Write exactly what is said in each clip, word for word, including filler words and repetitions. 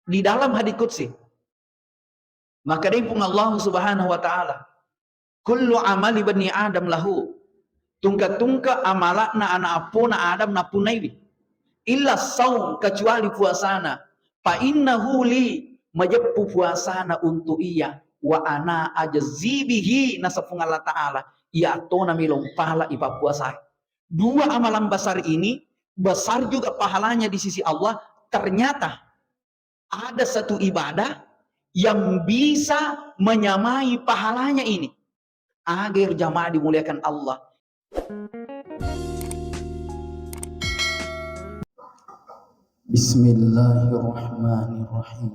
Di dalam hadis qudsi, makkedai Puang Allah Subhanahu wa Ta'ala, "Kullu amali bani Adam lahu." Tungke-tungke amala'na ana' appona Adam nappunnaiwi. "Illa saum," kecuali puasana. "Fa innahu li," majeppu puasana untuk iya. "Wa ana ajzi bihi," naseng Puang Allah Ta'ala, iya tona melong pala ipappuasai. Dua amalan besar ini besar juga pahalanya di sisi Allah. Ternyata ada satu ibadah yang bisa menyamai pahalanya ini. Aga ero jamaah dimuliakan Allah. Bismillahirrahmanirrahim.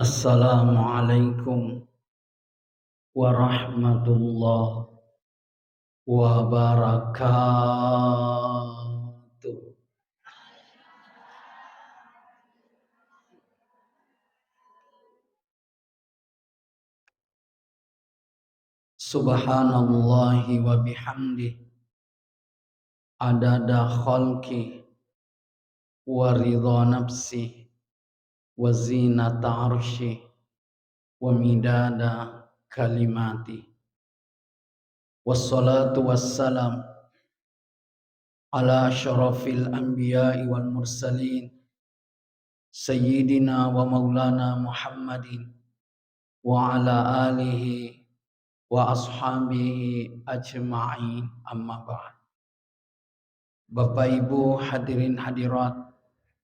Assalamualaikum warahmatullahi wabarakatuh. Subhanallahi wa bihamdi, adada khalqi, wa ridha nafsi, wa zinata arshi, wa midada kalimati. Wassalatu wassalam ala asyrafil anbiya'i wal mursalin, sayyidina wa maulana Muhammadin, wa ala alihi wa ashabihi ajma'in, amma ba'd. Bapak Ibu hadirin hadirat,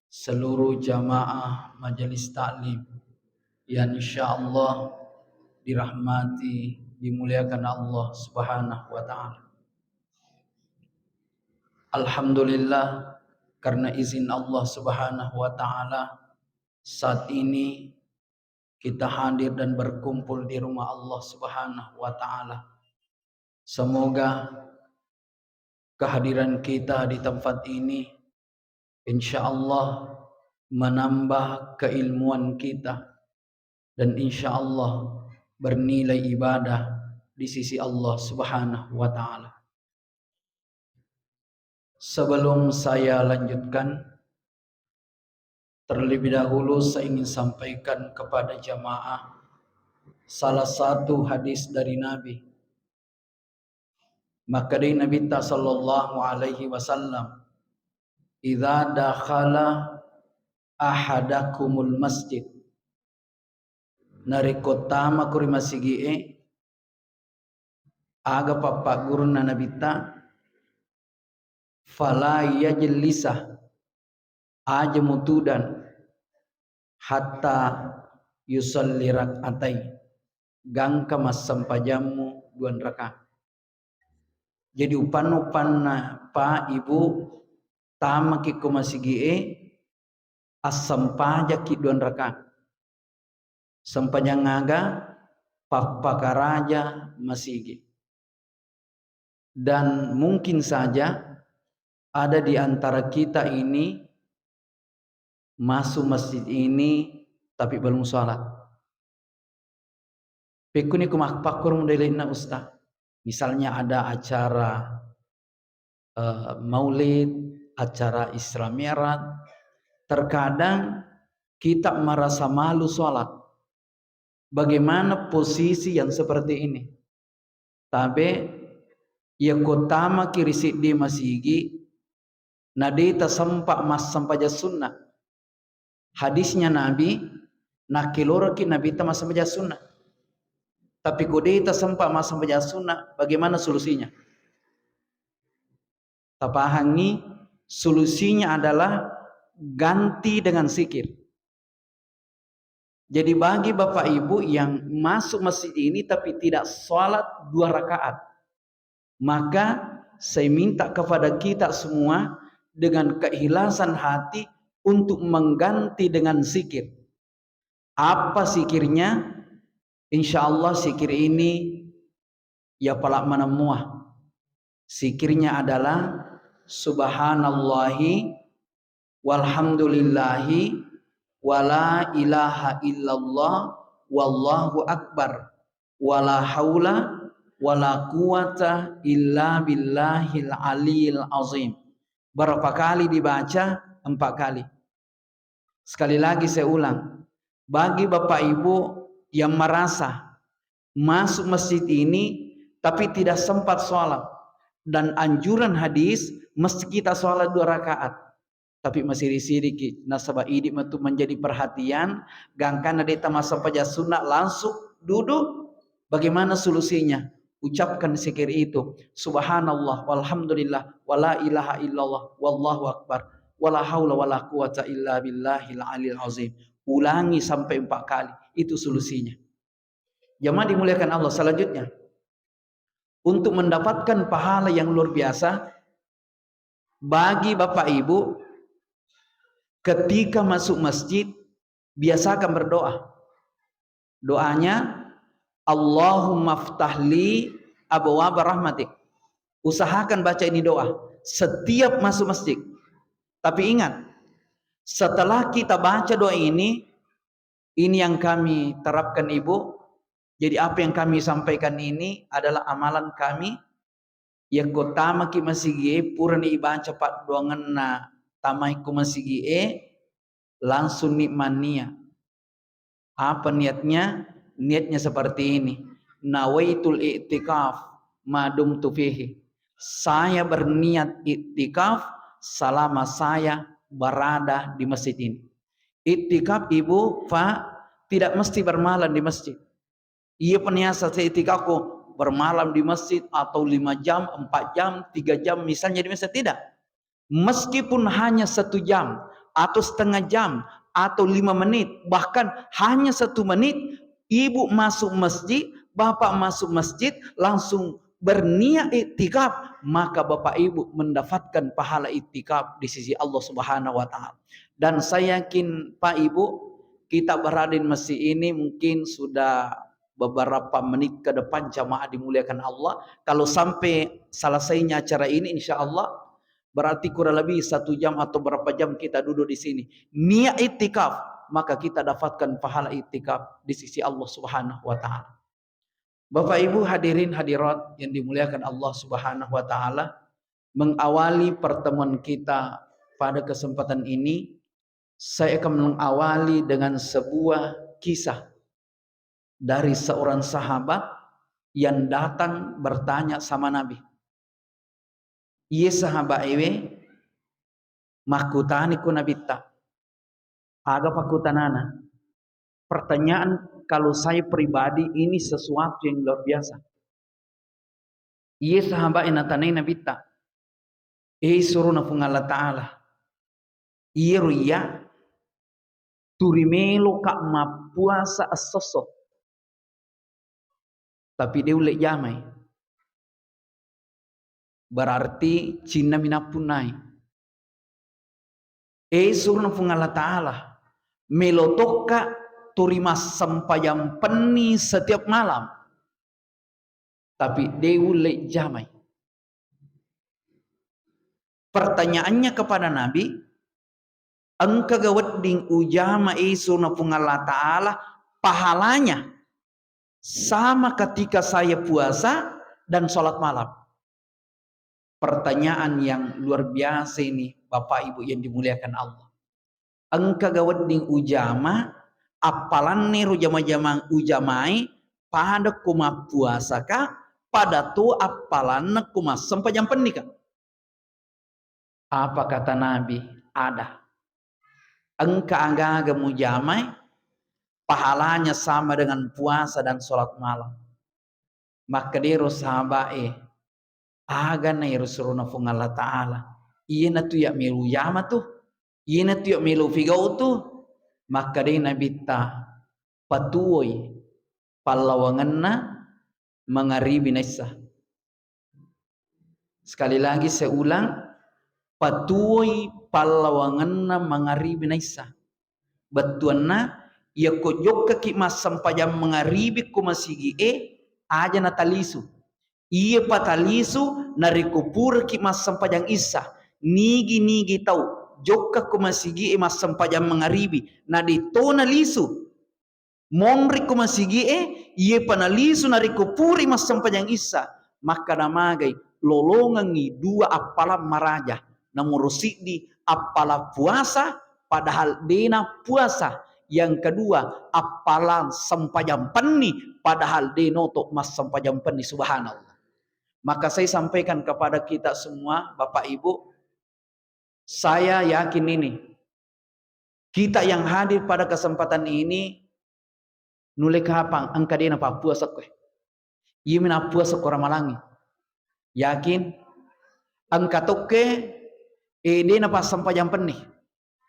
seluruh jamaah majelis taklim yang insya Allah dirahmati, dimuliakan Allah Subhanahu wa Ta'ala. Alhamdulillah, karena izin Allah Subhanahu wa Ta'ala, saat ini kita hadir dan berkumpul di rumah Allah Subhanahu wa Ta'ala. Semoga kehadiran kita di tempat ini, insya Allah, menambah keilmuan kita dan insya Allah bernilai ibadah di sisi Allah Subhanahu wa Ta'ala. Sebelum saya lanjutkan, terlebih dahulu saya ingin sampaikan kepada jamaah salah satu hadis dari Nabi. Makkedai Nabitta sallallahu alaihi wasallam, "Idza dakhala ahadakumul masjid." Narekko tamako ri masigi'e, aga pappaggurunna Nabitta, "Fala yajlisa," aja mutudang, "hatta yusalli rak'atai," gangka massempajammu duanraka. Jadi upanna-upanna, Pak, Ibu, tamaki ko masigi'e, assempajakki duanraka. Sempajang aga? Pappakaraja masigi. Dan mungkin saja ada di antara kita ini masuk masjid ini tapi belum sholat. Pekkuni ku mappakkurung dele'na, Ustaz. Misalnya ada acara, eh, maulid, acara Isra Mi'raj, terkadang kita merasa malu sholat. Bagaimana posisi yang seperti ini? Tabe, iya ko tamaki ri siddi masigi, na de tasempa massempajang sunna. Hadisnya Nabi, nakkeloroki Nabitta massempajang sunna. Tapi ko de tasempa massempajang sunna, bagaimana solusinya? Tapahangi, solusinya adalah ganti dengan zikir. Jadi bagi Bapak Ibu yang masuk masjid ini tapi tidak sholat dua rakaat, maka saya minta kepada kita semua dengan keikhlasan hati untuk mengganti dengan zikir. Apa zikirnya? Insya Allah zikir ini ya pala maneng mua. Zikirnya adalah subhanallahi walhamdulillahi wala ilaha illallah wallahu akbar wala haula wala quwata illa billahil aliyil azim. Berapa kali dibaca? empat kali. Sekali lagi saya ulang, bagi Bapak Ibu yang merasa masuk masjid ini tapi tidak sempat sholat, dan anjuran hadis mesti kita sholat dua rakaat. Tapi masiri-siriki, nasaba idi matu menjadi perhatian, gangkanna de' tamassempajang sunna langsung duduk. Bagaimana solusinya? Ucapkan zikir itu, "Subhanallah, walhamdulillah, wala ilaha illallah, wallahu akbar, wala haula wala quwata illa billahil alil azim." Ulangi sampai empat kali. Itu solusinya. Jamaah dimuliakan Allah, selanjutnya, untuk mendapatkan pahala yang luar biasa, bagi Bapak Ibu, ketika masuk masjid, biasakan berdoa. Doanya, "Allahumma ftahli abwaaba rahmatik." Usahakan baca ini doa setiap masuk masjid. Tapi ingat, setelah kita baca doa ini, ini yang kami terapkan, Ibu. Jadi, apa yang kami sampaikan ini adalah amalan kami. Yakko tamaki masigi'e, purani ibaca paddoangenna tamai ko masigi'e, langsung ni mannia. Apa niatnya? Niatnya seperti ini, "Nawaitul i'tikaf ma dumtu fihi." Saya berniat iktikaf selama saya berada di masjid ini. Iktikaf, Ibu, Pak, tidak mesti bermalam di masjid. Iya paniasa saya iktikafku bermalam di masjid atau lima jam, empat jam, tiga jam misalnya di masjid, tidak. Meskipun hanya satu jam atau setengah jam atau lima menit, bahkan hanya satu menit, ibu masuk masjid, bapak masuk masjid, langsung berniat iktikaf, maka bapak ibu mendapatkan pahala iktikaf di sisi Allah Subhanahu wa Ta'ala. Dan saya yakin, Pak Ibu, kita berada di masjid ini mungkin sudah beberapa menit ke depan, jamaah dimuliakan Allah. Kalau sampai selesainya acara ini, insya Allah, berarti kurang lebih satu jam atau berapa jam kita duduk di sini. Niat iktikaf, maka kita dapatkan pahala iktikaf di sisi Allah Subhanahu wa Ta'ala. Bapak Ibu hadirin hadirat yang dimuliakan Allah Subhanahu wa Ta'ala, mengawali pertemuan kita pada kesempatan ini, saya akan mengawali dengan sebuah kisah dari seorang sahabat yang datang bertanya sama Nabi. Iye sahabat ewe makkutani ku Nabitta, aga pakkutanana? Pertanyaan kalau saya pribadi ini sesuatu yang luar biasa. Iye sahabat e natanai Nabitta, "Eh, surona Puang Allah Ta'ala, iyero iya turi meloka mappuasa essosso, tapi de ulle jamai." Berarti cinna minappunnai. Eh, surona Puang Allah Ta'ala, melo tokka turi massempajang penni setiap malam, tapi de ulle jamai. Pertanyaannya kepada Nabi, engkaga wedding ujama, eh, surona Puang Allah Ta'ala, pahalanya sama ketika saya puasa dan sholat malam? Pertanyaan yang luar biasa ini, Bapak Ibu yang dimuliakan Allah. Engkaga wedding ujama, appalanna ro jama-jamang ujamai, pada ko mappuasaka, pada to appalanna ko massempajang pennika? Apa kata Nabi? Ada. Engka aga-aga mujamai, pahalanya sama dengan puasa dan sholat malam. Makkedero sahabat e, aga na ero surona Puang Allah Ta'ala? Iyanatu iya melo ujama tu, iyanatu iya melo pigau tu. Makkedai Nabitta, patuoi pallawangenna mangaribi naissa. Sekali lagi saya ulang, patuoi pallawangenna mangaribi naissa. Bettuanna, iyako jokkaki massempajang mangaribi ko masigi e, aja natalisu. Iya patalisu narekko puraki massempajang issa. Nigi-nigi tau jokka ko masigi e massempajang mangaribi, na de to nalisu. Monri ko masigi e, iyepa nalisu narekko puri massempajang issa, makkada magai, lolongengngi dua appalang maraja. Nomoro siddi, appalang puasa padahal dena puasa. Yang kedua, appalang sempajang penni padahal denoto massempajang penni. Subhanallah. Maka saya sampaikan kepada kita semua, Bapak Ibu, saya yakin ini, kita yang hadir pada kesempatan ini, nulle kapang engka dena pappuasa koe. Iyami nappuasa ko Ramalangnge. Yakin? Engka tokke, eh, dena passempajang penni.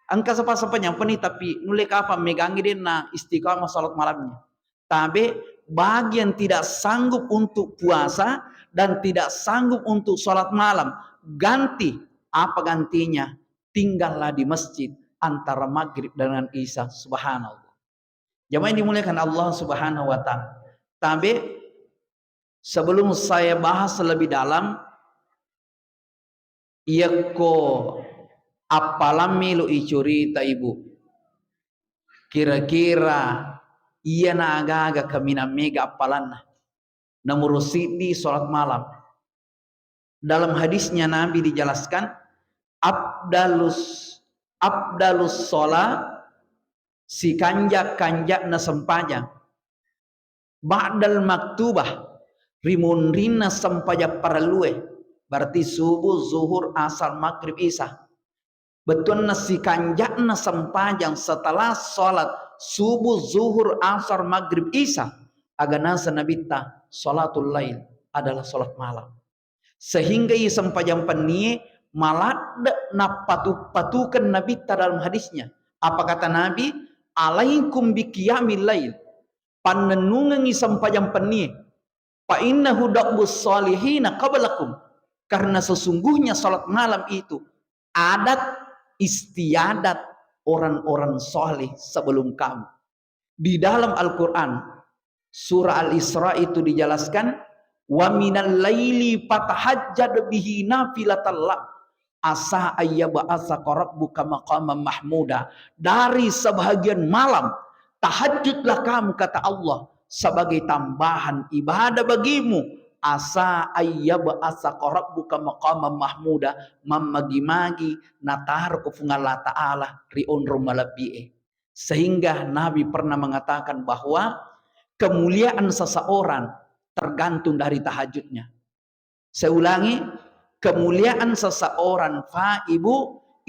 Engka sa passempajang penni, tapi nulle kapang megangngi denna istiqamah salat malamnya. Tabe, bagi yang tidak sanggup untuk puasa dan tidak sanggup untuk salat malam, ganti. Apa gantinya? Tinggallah di masjid antara maghrib dengan isya. Subhanallah. Jamaah yang dimuliakan Allah Subhanahu wa Ta'ala. Tabe, sebelum saya bahas lebih dalam, iyakko appalang melo icurita, Ibu, kira-kira iyana aga-aga kaminang mega appalanna? Nomoro siddi, salat malam. Dalam hadisnya Nabi dijelaskan, afdalus, afdalus sholat, sikanja-kanjana sempajang, ba'dal maktubah, rimunrinna sempajang parellue, berarti subuh, zuhur, asar, maghrib, isya. Bettuanna sikanja'na sempajang setelah salat subuh, zuhur, asar, maghrib, isya, aga naseng Nabitta, salatul lail adalah salat malam. Sehingga iya sempajang pennie maladde nappatu-patukeng Nabitta dalam hadisnya. Apa kata Nabi? "Alaikum biqiyamil lail." Pannennungengngi sempajang pennie. "Fa innahu da'bus salihina qablakum." Karena sesungguhnya salat malam itu adat istiadat orang-orang saleh sebelum kamu. Di dalam Al-Quran, surah Al-Isra itu dijelaskan, "Wa minal laili fatahajjad bihi nafilatan lak, asa ayyab'asaka rabbuka maqaman mahmuda." Dari sebahagian malam, tahajudlah kamu, kata Allah, sebagai tambahan ibadah bagimu. Asa ayyab'asaka rabbuka maqaman mahmuda, mammagi-magi nataroko Puang Allah Ta'ala ri onrong malebbi'e. Sehingga Nabi pernah mengatakan bahwa kemuliaan seseorang tergantung dari tahajudnya. Saya ulangi, kemuliaan seseorang, Pak, Ibu,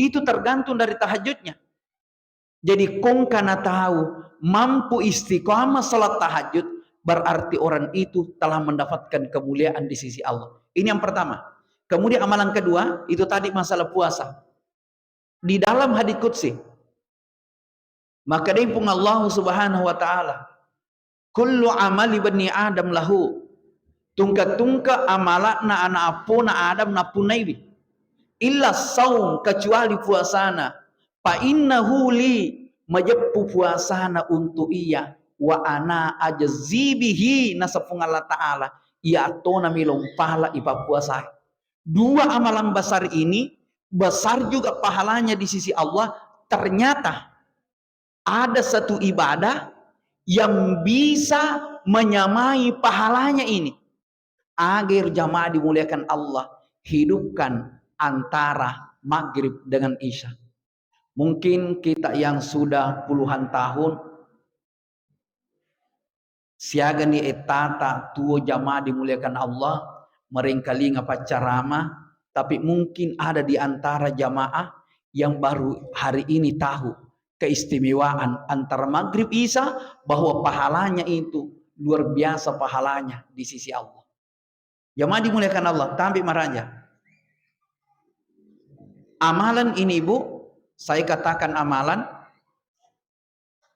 itu tergantung dari tahajudnya. Jadi, kongkana tahu mampu istiqamah salat tahajud, berarti orang itu telah mendapatkan kemuliaan di sisi Allah. Ini yang pertama. Kemudian amalan kedua, itu tadi masalah puasa. Di dalam hadis qudsi, makkedai Puang Allah Subhanahu wa Ta'ala, "Kullu amali bani Adam lahu." Tungke-tungke amala'na ana appona Adam nappunnaiwi. "Illa saum," kecuali puasana. "Fa innahu li," majeppu puasana untuk iya. "Wa ana ajzi bihi," naseng Puang Allah Ta'ala, iya attonami lompala ipappuasai. Dua amalan besar ini besar juga pahalanya di sisi Allah. Ternyata ada satu ibadah yang bisa menyamai pahalanya ini. Agar jamaah dimuliakan Allah, hidupkan antara maghrib dengan isya. Mungkin kita yang sudah puluhan tahun, siagani ettata tuo jamaah dimuliakan Allah, meringkalinga paccarama, tapi mungkin ada di antara jamaah yang baru hari ini tahu keistimewaan antara maghrib isya, bahwa pahalanya itu luar biasa pahalanya di sisi Allah. Jamaah dimuliakan Allah, tambi maraja. Amalan ini, Bu, saya katakan amalan,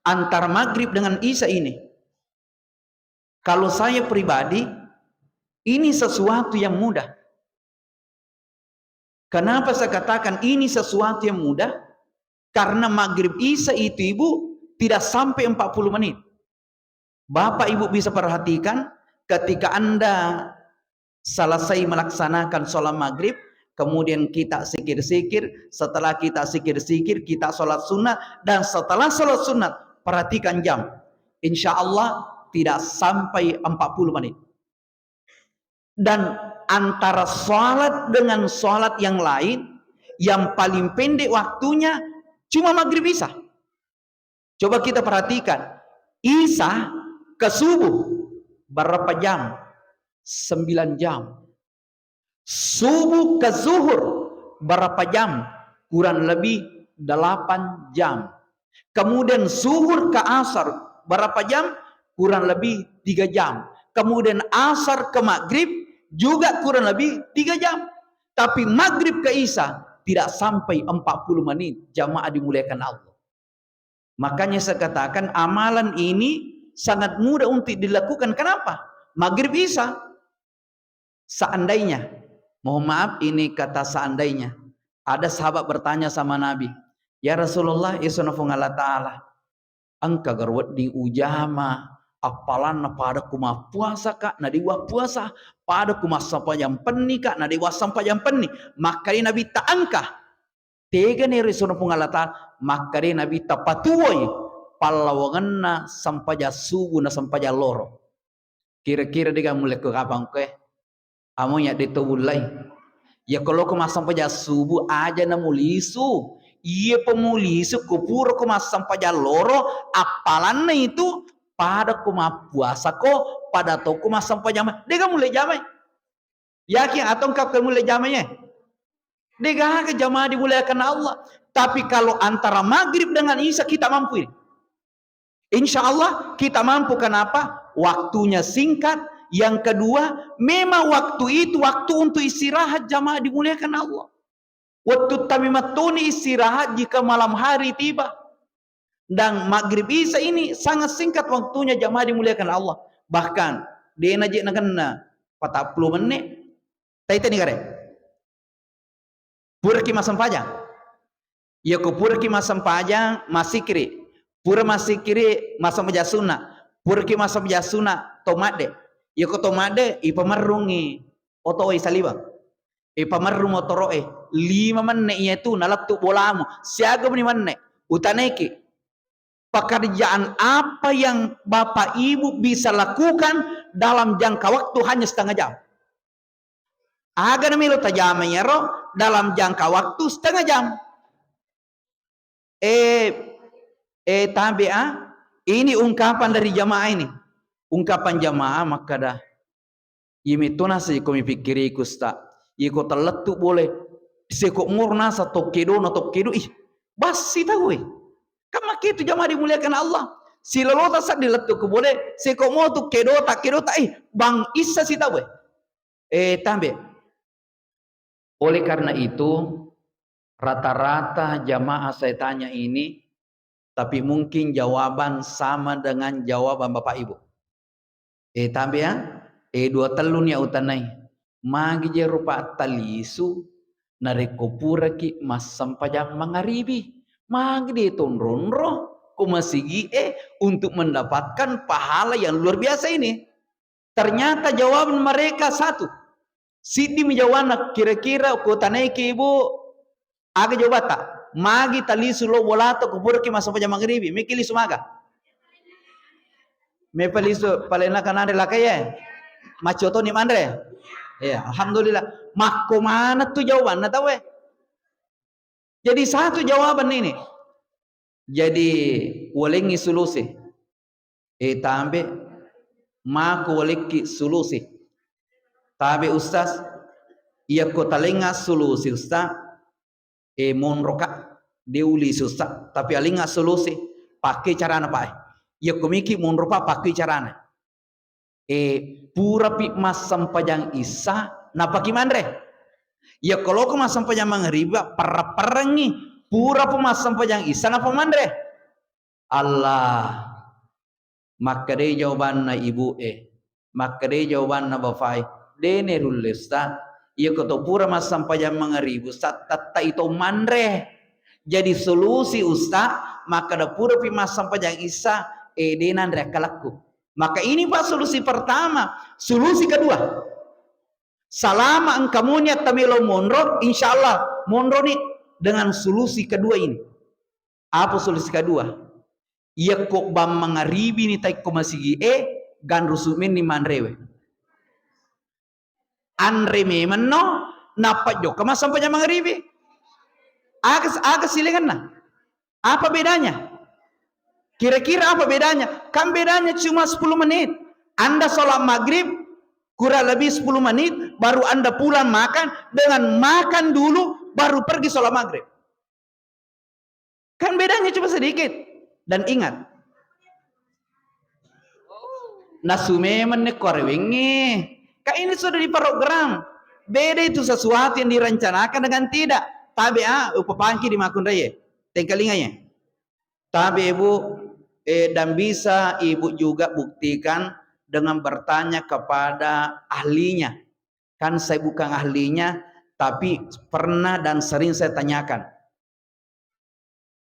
antara maghrib dengan isya ini, kalau saya pribadi, ini sesuatu yang mudah. Kenapa saya katakan ini sesuatu yang mudah? Karena maghrib isya itu, Ibu, tidak sampai empat puluh menit. Bapak Ibu bisa perhatikan, ketika Anda selesai melaksanakan sholat maghrib, kemudian kita sikir-sikir, setelah kita sikir-sikir, kita sholat sunnah, dan setelah sholat sunnah, perhatikan jam. Insya Allah tidak sampai empat puluh menit. Dan antara sholat dengan sholat yang lain, yang paling pendek waktunya cuma maghrib isya. Coba kita perhatikan, isya ke subuh berapa jam? Sembilan jam. Subuh ke zuhur berapa jam? Kurang lebih delapan jam. Kemudian zuhur ke asar berapa jam? Kurang lebih tiga jam. Kemudian asar ke maghrib juga kurang lebih tiga jam. Tapi maghrib ke isya tidak sampai empat puluh menit, jamaah dimuliakan Allah. Makanya saya katakan amalan ini sangat mudah untuk dilakukan. Kenapa? Maghrib isya. Seandainya, mohon maaf, ini kata seandainya, ada sahabat bertanya sama Nabi, "Ya Rasulullah, isona Puang Allah Ta'ala, engka garo wedding ujama, appalanna pada ku mappuasa ka, na dewa puasa, pada ku massempajang penni ka, na dewa sempajang penni." Makkeda Nabi, "Ta'engka." Tegana ero isona Puang Allah Ta'ala, makkeda Nabi, tapatuwoi pallawangenna sempajang subuh na sempajang loro. Kira-kira dega mulle ko kapang koe? Amo ya de to bullai. Ya kalau ko massempajang subuh aja na mulisu. Iya pemulisu ko pura ko massempajang loro, appalanna itu pada ko mappuasa ko, pada to ko massempajang. Dega mulle jamai. Yakin atau engka ko mulle jamai? Degaga jamaah dimuliakan Allah. Tapi kalau antara maghrib dengan isya kita mampu ini. Insya Allah kita mampu. Kenapa? Waktunya singkat. Yang kedua, memang waktu itu waktu untuk istirahat, jamaah dimuliakan Allah. Waktu tami mattoni istirahat jika malam hari tiba. Dan maghrib isya ini sangat singkat waktunya, jamaah dimuliakan Allah. Bahkan dena je nakenna patappulo menit. Taitani kare. Puraki massempajang. Yako puraki massempajang, massikiri. Pura massikiri, massempajang sunna. Puraki massempajang sunna, to madde. Yako to madde, ipamerrungi oto e saliweng. Ipamerru motoro e. Lima menne iyatu nalettu bolamu. Siaga meni menne. Utanaiki. Pekerjaan apa yang Bapak Ibu bisa lakukan dalam jangka waktu hanya setengah jam? Aga na melo tajama iyaro dalam jangka waktu setengah jam? Eh, eh, tabe, ah. Ini ungkapan dari jamaah ini. Ungkapan jamaah makkada, "Iya metto nasa iko mipikkiriku, Sta. Iko tellettu bole. Seko moro nasa tokkedo na tokkedo, ih, bassi tau, eh." Kan makkitu jamaah dimuliakan Allah. Silolota seddi lettu ku bole, seko mo tu kedo tak kedo tak, ih, bang issa si tau, eh. Eh, tambe. Oleh karena itu, rata-rata jamaah saya tanya ini, tapi mungkin jawaban sama dengan jawaban Bapak Ibu. Eh, tambe ya? Eh, dua tellu nia utanai. Magi je rupa talisu, narekko puraki massempajang mangaribi. Magi de tonronro ko masigi e untuk mendapatkan pahala yang luar biasa ini. Ternyata jawaban mereka satu. Siddi mi jawabanna, kira-kira ko tanaiki, Ibu, aga jawabatta? Magi talisu lo bolato ko puraki massempajang mangaribi, meki lisu maga? Mepa lisu palena kananre lakaye. Macotoni manre. Ya, alhamdulillah. Makko mana tu jawabanna tau e? Jadi satu jawaban ini. Jadi walengngi sulusi. Eh, tambe, mako walekki sulusi. Tabe, Ustaz, iyakko talengnga sulusi, Ustaz, eh, monroka, de ulisu, Ustaz, tapi alengnga sulusi, pakai carana, Pak, eh. Iyakko miki monro, Pak, pakai carana. Eh, purapi massempajang issa, napaki manre. Iyakko loko massempajang mangaribi, Pak, perreng-perrengngi. Purapi massempajang issa, napa manre. Allah. Makkedai jawabanna ibu e, makkedai jawabanna bapak e, de nerulle, Ustaz. Iyako to pura massempajang mangaribi, Ustaz, tettai to manre. Jadi solusi, Ustaz, makkeda purapi massempajang issa, eh, de nanre akkalakku. Maka ini, Pak, solusi pertama. Solusi kedua, salama engka moni attamelo monro, insya Allah monroni dengan solusi kedua ini. Apa solusi kedua? Iyakko bang mangaribi ni taikko masigi e, ganrusu menni manrewe. Anre memenno, nappa jokka massempajang mangaribi. Aga, aga silengenna? Apa bedanya? Kira-kira apa bedanya? Kan bedanya cuma sepuluh menit. Anda sholat maghrib kurang lebih sepuluh menit, baru Anda pulang makan, dengan makan dulu, baru pergi sholat maghrib. Kan bedanya cuma sedikit. Dan ingat, nasu memang nekko arewengnge. Kan ini sudah diprogram. Beda itu sesuatu yang direncanakan dengan tidak. Tabe a, upapangki di makunraie. Tengkalingaie. Tabe, Ibu, eh, dan bisa Ibu juga buktikan dengan bertanya kepada ahlinya. Kan saya bukan ahlinya, tapi pernah dan sering saya tanyakan.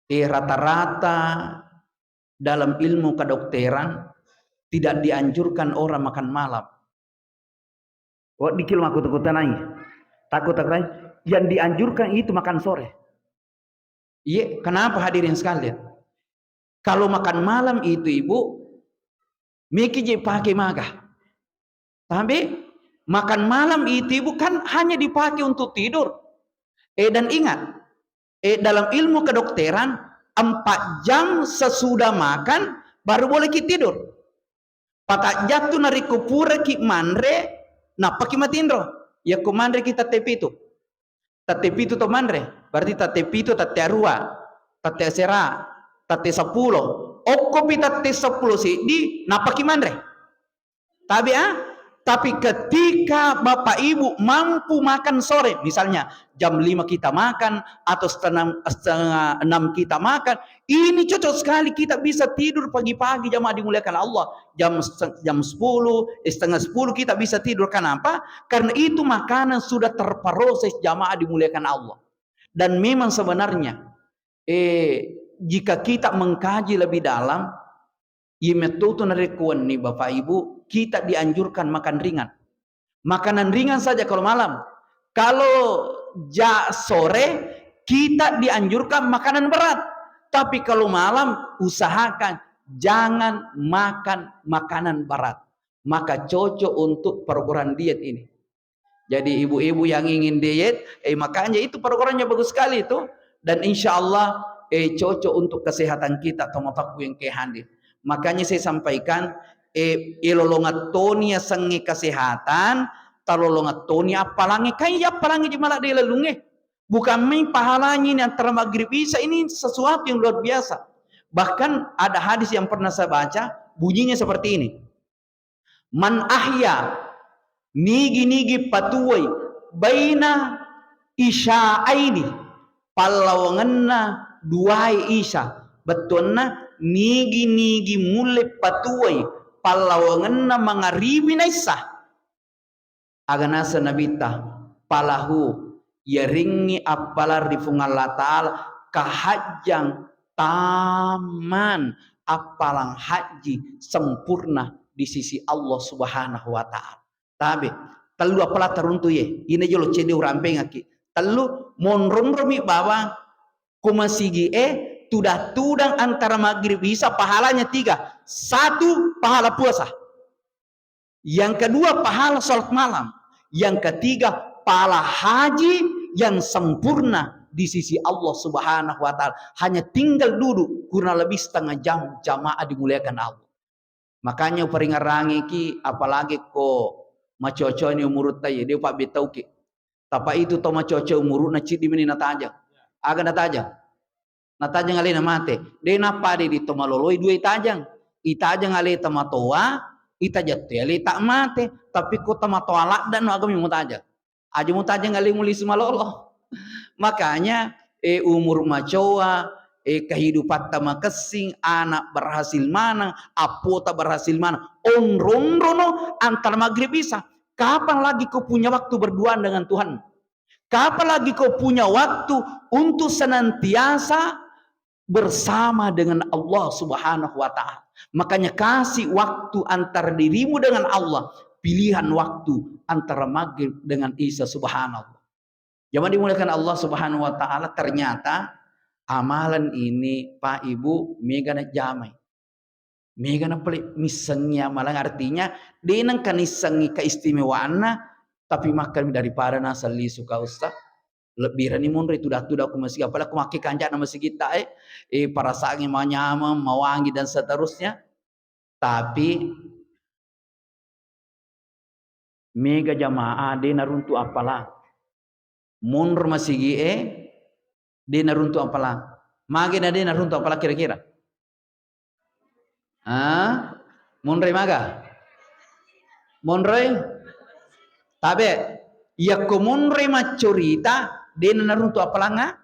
Eh, rata-rata dalam ilmu kedokteran tidak dianjurkan orang makan malam. Weddikki lo makkuta-kutanai. Takut-takutai. Yang dianjurkan itu makan sore. Iya, kenapa hadirin sekalian? Kalau makan malam itu, Ibu, meki je pakai maga. Tabe, makan malam itu, Ibu, kan hanya dipakai untuk tidur. Eh, dan ingat, eh, dalam ilmu kedokteran, empat jam sesudah makan baru boleh ki tidur. Patajjattu narekko puraki manre, nappaki matinro. Yakko manreki tette pitu. Tette pitu to manre, berarti tette pitu, tette arua, tette asera, tette seppulo. Okkopi tette seppulo seddi, nappaki manre. Tabe a? Tapi ketika Bapak Ibu mampu makan sore, misalnya jam lima kita makan atau setengah, setengah enam kita makan, ini cocok sekali kita bisa tidur pagi-pagi, jamaah dimuliakan Allah. Jam se-, jam sepuluh, eh, setengah sepuluh kita bisa tidur. Kenapa? Karena itu makanan sudah terproses, jamaah dimuliakan Allah. Dan memang sebenarnya, eh, jika kita mengkaji lebih dalam, iya metto tu narekko wenni, Bapak Ibu, kita dianjurkan makan ringan. Makanan ringan saja kalau malam. Kalau ja-, sore, kita dianjurkan makanan berat. Tapi kalau malam, usahakan jangan makan makanan berat. Maka cocok untuk program diet ini. Jadi ibu-ibu yang ingin diet, eh, makanya itu programnya bagus sekali itu. Dan insya Allah, eh, cocok untuk kesehatan kita, tomatoakku yang ke hadir. Makanya saya sampaikan, eh, ilolongeng toni yasengnge kesehatan, talolongeng toni appalangnge. Kan iya appalangnge jemala de lalungnge. Bukan main pahalanya ini antara maghrib isya, ini sesuatu yang luar biasa. Bahkan ada hadis yang pernah saya baca, bunyinya seperti ini. Man ahya, nigi-nigi patuwoi, baina isya'aini, pallawangenna duwae isya. Bettuanna, nigi-nigi mulle patuwoi pallawangenna mangaribi na isya. Aga naseng Nabitta, falahu, yarengngi appalang ri Puang Allah Ta'ala, kahajjang tamman, appalang hajji sempurna di sisi Allah Subhanahu wa Ta'ala. Tabe, tellu appalang taruntu ye, ina jolo cedde urampengakki. Tellu, monronromi bawang ko masigi e, tudang-tudang antara maghrib isya pahalanya tiga. Satu, pahala puasa. Yang kedua, pahala salat malam. Yang ketiga, pahala haji yang sempurna di sisi Allah Subhanahu wa Ta'ala. Hanya tinggal duduk kurang lebih setengah jam, jamaah dimuliakan Allah. Makanya uparingerangiki, apalagi ko macoa-coani umurutta ye, de' upabbetauki. Tapa itu to macoa-coa umuruna ciddi meni natajeng. Aga natajeng? Natajeng alena mate. De' nappa de' di to maloloi dua itajeng. Itajeng aleta matoa, itajeng to aleta mate. Tapi ko tamatoa ladda no, agami mutajeng. Aja mutajeng alemu lisu malolo. Makanya, eh, umur macoa, eh, kehidupatta makessing, anak berhasil maneng, appota berhasil maneng. Onro-onrono antara maghrib isya. Kapan lagi kau punya waktu berduaan dengan Tuhan? Kapan lagi kau punya waktu untuk senantiasa bersama dengan Allah Subhanahu wa Ta'ala? Makanya, kasih waktu antara dirimu dengan Allah, pilihan waktu antara maghrib dengan isya. Subhanallah. Jamaah dimuliakan Allah Subhanahu wa Ta'ala, ternyata amalan ini, Pak Ibu, mega najamai. Mega napale missengi amalan, artinya de' nengka nissengi keistimewaanna, tapi makkami daripada naseng lisu ka Ustaz, Lebbirani monro tudang-tudang ku masigi, apalagi ku makke kancana masigitta e, eh, perasaannya manyameng, mawangi dan seterusnya. Tapi mega jamaah de naruntu appalang. Monro masigi e de naruntu appalang. Mage na de naruntu appalang kira-kira? Ah? Monroi maga? Monroi? Tabe, yakko monroi maccurita, de naruntu appalanga?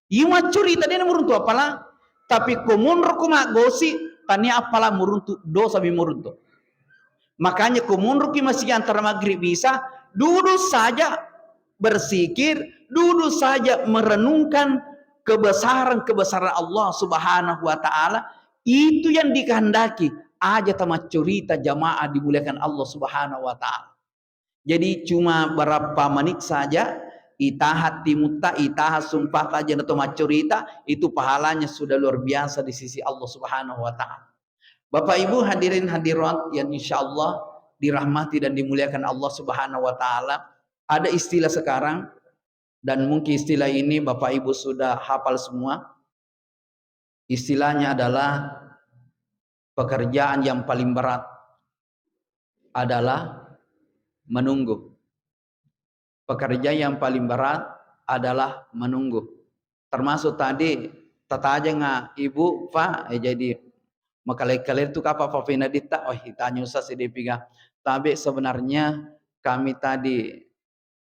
Iya maccurita de namuruntu appalang. Tapi ko monro ko maggosi, tania appalang muruntu, dosa mi muruntu. Makanya ko monro ki masigi antara maghrib isya, duduk saja bersikir, duduk saja merenungkan kebesaran-kebesaran Allah Subhanahu wa Ta'ala, itu yang dikehendaki. Aja tamaccurita jamaah dimuliakan Allah Subhanahu wa Ta'ala. Jadi cuma berapa menit saja, itaha timutta, itaha sumpah aja na to maccurita, itu pahalanya sudah luar biasa di sisi Allah Subhanahu wa Ta'ala. Bapak Ibu hadirin hadirat yang insya Allah dirahmati dan dimuliakan Allah Subhanahu wa Ta'ala, ada istilah sekarang, dan mungkin istilah ini Bapak Ibu sudah hafal semua. Istilahnya adalah pekerjaan yang paling berat adalah menunggu. Pekerjaan yang paling berat adalah menunggu. Termasuk tadi tatajenga ibu, Pak, eh, jadi makale-kale tu kapa Pak Finaditta, oh, itanya usah sedih piga. Tapi sebenarnya kami tadi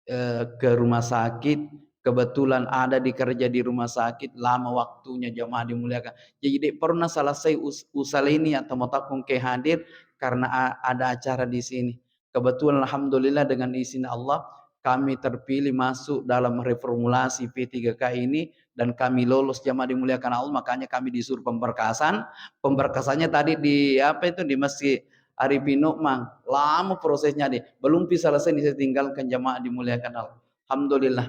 eh, ke rumah sakit, kebetulan ada dikerja di rumah sakit, lama waktunya jamaah dimuliakan. Jadi, de pernah selesai us-, usaleni atau motakung ke hadir karena a-, ada acara di sini. Kebetulan, alhamdulillah, dengan izin Allah, kami terpilih masuk dalam reformulasi P tiga K ini dan kami lolos, jamaah dimuliakan Allah, makanya kami disuruh pemberkasan. Pemberkasannya tadi di, apa itu, di Masjid Arifin Nukmang, lama prosesnya deh. Belum pi selesai nih, saya tinggalkan jamaah dimuliakan Allah. Alhamdulillah.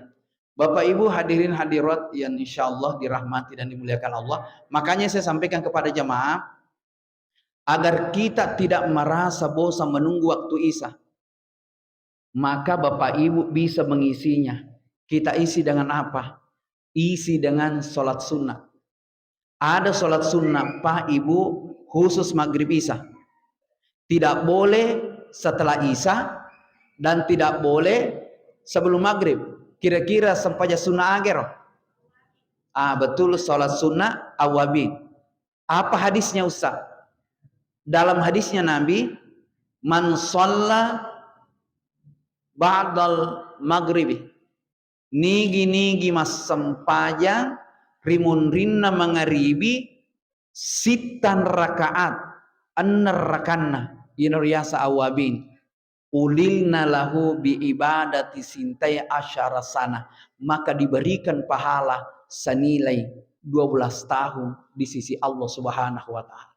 Bapak Ibu hadirin hadirat yang insya Allah dirahmati dan dimuliakan Allah. Makanya saya sampaikan kepada jamaah, agar kita tidak merasa bosan menunggu waktu Isya. Maka Bapak Ibu bisa mengisinya. Kita isi dengan apa? Isi dengan sholat sunnah. Ada sholat sunnah, Pak, Ibu, khusus maghrib isya. Tidak boleh setelah isya dan tidak boleh sebelum maghrib. Kira-kira sempajang sunnah agero? Ah, betul, sholat sunnah awabin. Apa hadisnya, Ustaz? Dalam hadisnya Nabi, "Man shalla ba'dal maghribi." Nigi-nigi massempajang ri munrinna mangaribi sittan rakaat, enneng rakanna, iyana riaseng awwabin. Ulilna lahu bi ibadati sintai asyara sana, maka diberikan pahala senilai dua belas tahun di sisi Allah Subhanahu wa Ta'ala.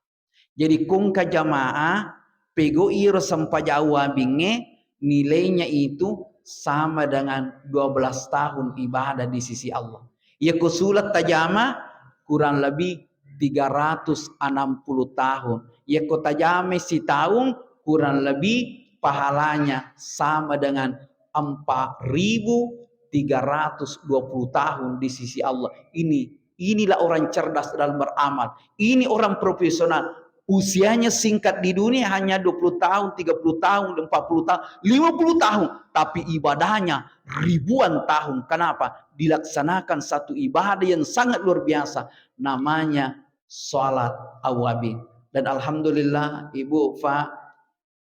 Jadi, kongka jamaah, pegau iro sempajang awwabingnge, nilainya itu sama dengan dua belas tahun ibadah di sisi Allah. Yakko sulat tajama, kurang lebih tiga ratus enam puluh tahun. Yakko tajama sitaung, kurang lebih pahalanya sama dengan empat ribu tiga ratus dua puluh tahun di sisi Allah. Ini, inilah orang cerdas dalam beramal. Ini orang profesional. Usianya singkat di dunia hanya dua puluh tahun, tiga puluh tahun, empat puluh tahun, lima puluh tahun. Tapi ibadahnya ribuan tahun. Kenapa? Dilaksanakan satu ibadah yang sangat luar biasa. Namanya sholat awwabin. Dan alhamdulillah, Ibu, Pak,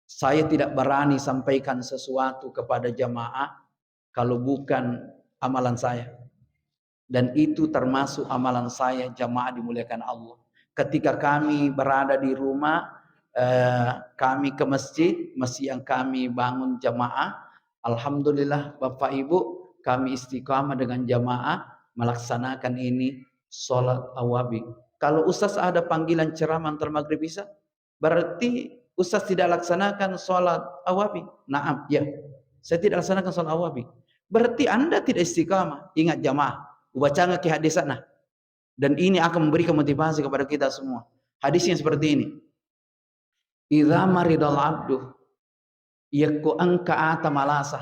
saya tidak berani sampaikan sesuatu kepada jamaah kalau bukan amalan saya. Dan itu termasuk amalan saya, jamaah dimuliakan Allah. Ketika kami berada di rumah, eh, kami ke masjid, masjid yang kami bangun jamaah, alhamdulillah, Bapak Ibu, kami istiqamah dengan jamaah melaksanakan ini sholat awwabin. Kalau Ustaz ada panggilan ceramah antara maghrib isya, berarti Ustaz tidak laksanakan sholat awwabin? Naam, ya. Saya tidak laksanakan sholat awwabin. Berarti Anda tidak istiqamah. Ingat jamaah, ubacangaki hadisana. Dan ini akan memberikan motivasi kepada kita semua. Hadisnya seperti ini. Idza maridal abdu, yakko engka ata malasa,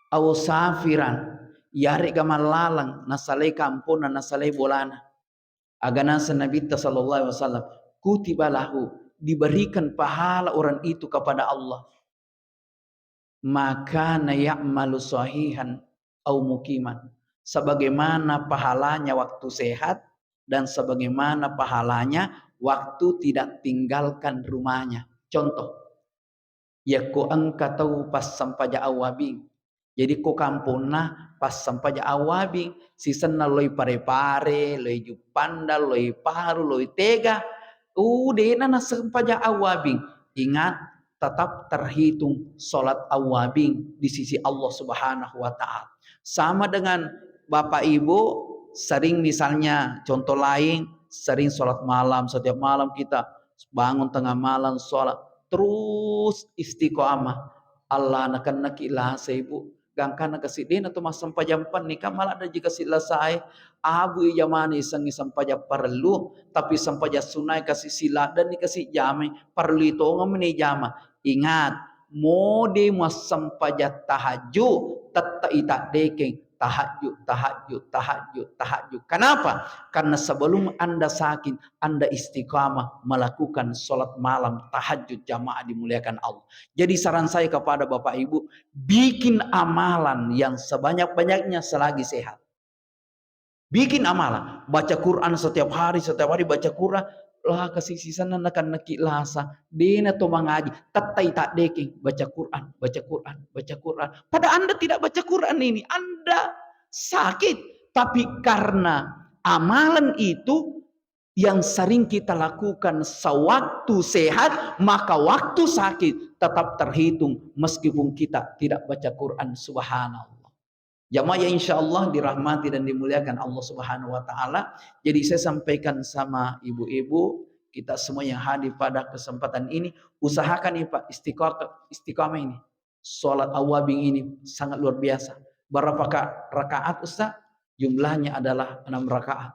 au safiran, Iyarega mallaleng nasalai kamponna, nasalai bolana. Aga naseng Nabitta sallallahu alaihi wasallam, "Kutiba lahu," diberikan pahala orang itu kepada Allah. "Ma kana ya'malu sahihan au muqiman." Sebagaimana pahalanya waktu sehat dan sebagaimana pahalanya waktu tidak tinggalkan rumahnya. Contoh, yakko engka tau passempajang awwabing. Jadi ko kamponna passempajang awwabing, sisenna loi Pare-Pare, loi Juppandang, loi Paru, loi Tega, uh, de'na nassempajang awwabing. Ingat, tetap terhitung sholat awwabing di sisi Allah Subhanahu wa Ta'ala. Sama dengan Bapak Ibu sering, misalnya contoh lain, sering sholat malam, setiap malam kita bangun tengah malam sholat, terus istiqomah. Allah, nakennaki lasa, Ibu. Gangkanna kasi, de'na to massempajang penni, kan maladde ji kasi lasae. Abu i jamani isengngi sempajang parellu, tapi sempajang sunnae kasi siladdenni kasi jamai, parellu tongeng meni jama. Ingat, mode massempajang tahajud, tette itaddekeng tahajud, tahajud, tahajud, tahajud. Kenapa? Karena sebelum Anda sakit, Anda istiqamah melakukan sholat malam tahajud jamaah dimuliakan Allah. Jadi saran saya kepada Bapak Ibu, bikin amalan yang sebanyak-banyaknya selagi sehat. Bikin amalan, baca Quran setiap hari, setiap hari baca Quran, lah kasi sisenna nakennaki lasa, de'na to mangaji, tettai taddekeng, baca Quran, baca Quran, baca Quran. Pada Anda tidak baca Quran ini, Anda sakit. Tapi karena amalan itu yang sering kita lakukan sewaktu sehat, maka waktu sakit tetap terhitung meskipun kita tidak baca Quran. Subhanallah. Jamaah yang insya Allah dirahmati dan dimuliakan Allah Subhanahu wa Ta'ala. Jadi saya sampaikan sama ibu-ibu, kita semua yang hadir pada kesempatan ini, usahakan nih Pak, istiqomah, istiqomah ini. Sholat awwabing ini sangat luar biasa. Berapa ka-, rakaat, Ustaz? Jumlahnya adalah enam rakaat.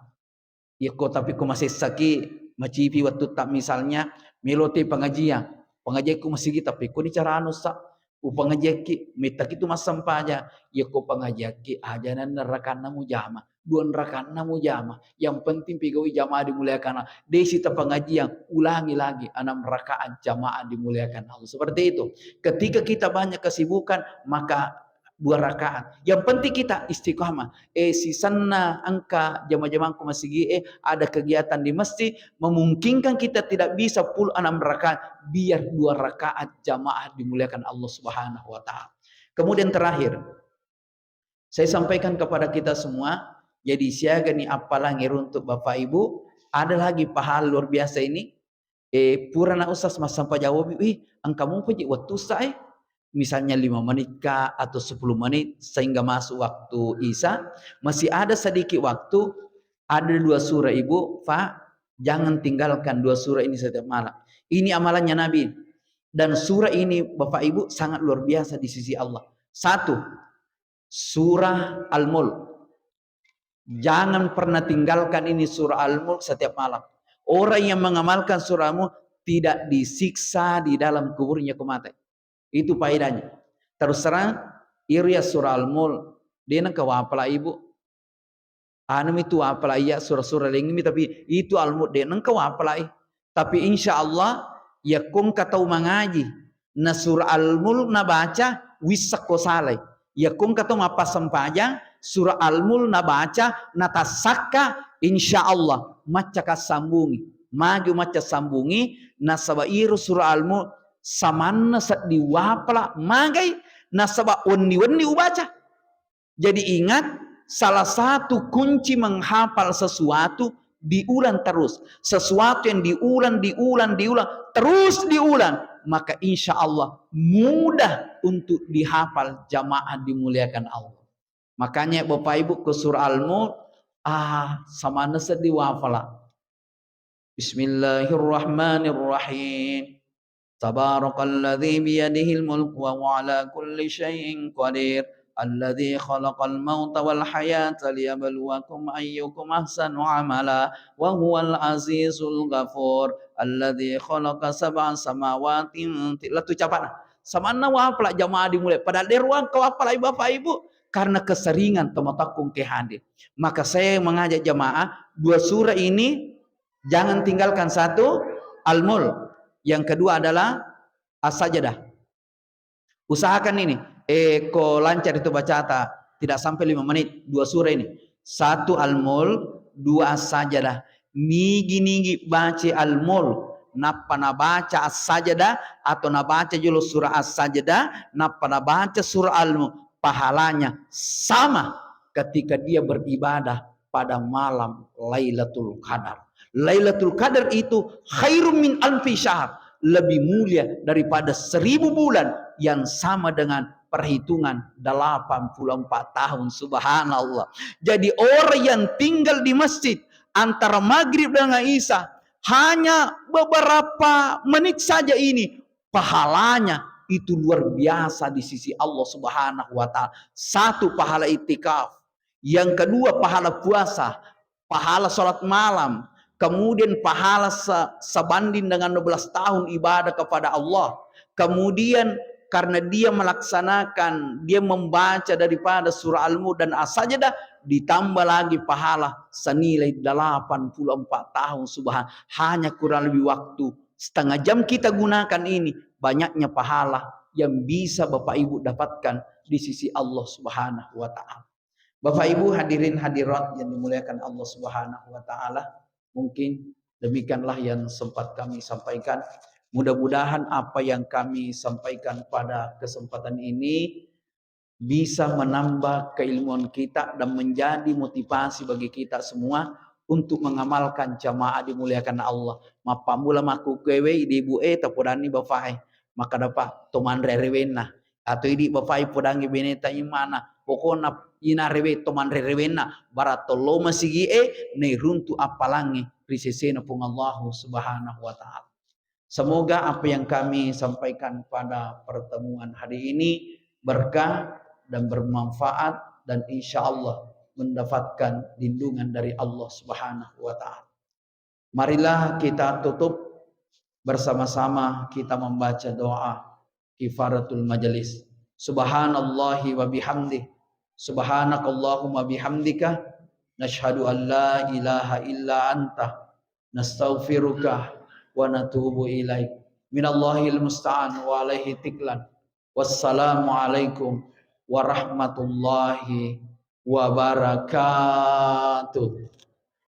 Yekko tapi ko masessaki, macipi wettutta, misalnya, melo te pengajian. Pengajian ko masigi, tapi ko ni carana, Ustaz? Upangajiakki, mettaki tu massempajang. Yekko pengajiakki, aja nanna rakanna mujama. Dua rakanna mujama. Yang penting pegaui jamaah dimuliakan Allah. Desi ta pengajian, ulangi lagi enam rakaat jamaah dimuliakan Allah. Seperti itu. Ketika kita banyak kesibukan, maka dua rakaat. Yang penting kita istiqamah. Eh, sisenna engka jama-jamangku masigi, eh, ada kegiatan di masjid, memungkinkan kita tidak bisa full enam rakaat, biar dua rakaat jamaah dimuliakan Allah Subhanahu wa Ta'ala. Kemudian terakhir, saya sampaikan kepada kita semua, jadi siaga ni appalang ero untuk Bapak Ibu, ada lagi pahala luar biasa ini, eh, purana Ustaz massempajang awwabing, ih, engka mopa ji wettu Ustaz, eh. Misalnya lima menit kah, atau sepuluh menit, sehingga masuk waktu Isya, masih ada sedikit waktu, ada dua surah Ibu, Fa, jangan tinggalkan dua surah ini setiap malam. Ini amalannya Nabi. Dan surah ini, Bapak Ibu, sangat luar biasa di sisi Allah. Satu, surah Al-Mulk. Jangan pernah tinggalkan ini surah Al-Mulk setiap malam. Orang yang mengamalkan surah Al-Mulk tidak disiksa di dalam kuburnya ko mate. Itu faedahnya. Terus terang, iriya surah Al-Mulk, de nengka wapala ibu. Anu mi tu wapala iya surah-surah lain mi, tapi itu Al-Mulk de nengka wapala i. Tapi insya Allah, yakko engka tau mangaji, na surah Al-Mulk nabaca, wissakko salai. Yakko engka tau mappassempajang, surah Al-Mulk nabaca, natassakka, insya Allah, macca kassambungi. Maju macca sambungi, nasaba iro surah Al-Mulk samanna sedding wapala magai, nasaba wenni-wenni ubaca. Jadi ingat, salah satu kunci menghafal sesuatu, diulang terus. Sesuatu yang diulang, diulang, diulang, terus diulang, maka insya Allah mudah untuk dihafal, jamaah dimuliakan Allah. Makanya Bapak Ibu ke surah Al-Mulk, ah, samanna sedding wapala. Bismillahirrahmanirrahim. Tabarakalladzi biyadihil mulku wa huwa ala kulli syai'in qadir. Alladzi khalaqal mauta wal hayata liyabluwakum ayyukum ahsanu amala wa huwal azizul ghafur. Alladzi khalaqa sab'a samawatin ti-, lettu capana. Samanna wapala jamaah dimuliakan. Padahal de ruang ke wapala i Bapak Ibu. karena keseringan tomatoakkung ke hadir. Maka saya mengajak jamaah, dua surah ini jangan tinggalkan. Satu, Al-Mulk. Yang kedua adalah As-Sajdah. Usahakan ini, eh, ko lancar itu bacata, tidak sampai lima menit, dua surah ini. Satu Al-Mulk, dua As-Sajdah. Nigi-nigi baca Al-Mulk, nappa nabaca As-Sajdah, atau nabaca jolo surah As-Sajdah, nappa nabaca surah Al-Mulk, pahalanya sama ketika dia beribadah pada malam Lailatul Qadar. Lailatul Qadar itu khairum min alfi syahr, lebih mulia daripada seribu bulan yang sama dengan perhitungan delapan puluh empat tahun. Subhanallah. Jadi orang yang tinggal di masjid antara maghrib dengan isya hanya beberapa menit saja ini, pahalanya itu luar biasa di sisi Allah Subhanahu wa Ta'ala. Satu, pahala itikaf. Yang kedua, pahala puasa, pahala salat malam, kemudian pahala se-, sebanding dengan dua belas tahun ibadah kepada Allah. Kemudian karena dia melaksanakan, dia membaca daripada surah Al-Mulk dan As-Sajdah, ditambah lagi pahala senilai delapan puluh empat tahun. Subhan-, hanya kurang lebih waktu setengah jam kita gunakan ini, banyaknya pahala yang bisa Bapak Ibu dapatkan di sisi Allah Subhanahu wa Ta'ala. Bapak Ibu hadirin hadirat yang dimuliakan Allah Subhanahu wa Ta'ala, mungkin demikianlah yang sempat kami sampaikan. Mudah-mudahan apa yang kami sampaikan pada kesempatan ini bisa menambah keilmuan kita dan menjadi motivasi bagi kita semua untuk mengamalkan jamaah dimuliakan Allah. Mappammula makkukkue idi ibu e tapodanni bapak e. Maka dapat to manre rewenna. Atau idi bapak e podangi beneta imana. Pokokna ina rewe to manre rewenna. Bara tollo masigi e nairuntu appalangi ri sesena Puang Allahu Subhanahu wa Ta'ala. Semoga apa yang kami sampaikan pada pertemuan hari ini berkah dan bermanfaat dan insya Allah mendapatkan lindungan dari Allah Subhanahu wa Ta'ala. Marilah kita tutup bersama-sama, kita membaca doa kifaratul majelis. Subhanallahi wa bihamdih. Subhanakallahumma bihamdika. Nashhadu an la ilaha illa anta. Nastaghfiruka wa natubu ilaik. Minallahil musta'an wa alaihi tiklan. Wassalamualaikum warahmatullahi wabarakatuh.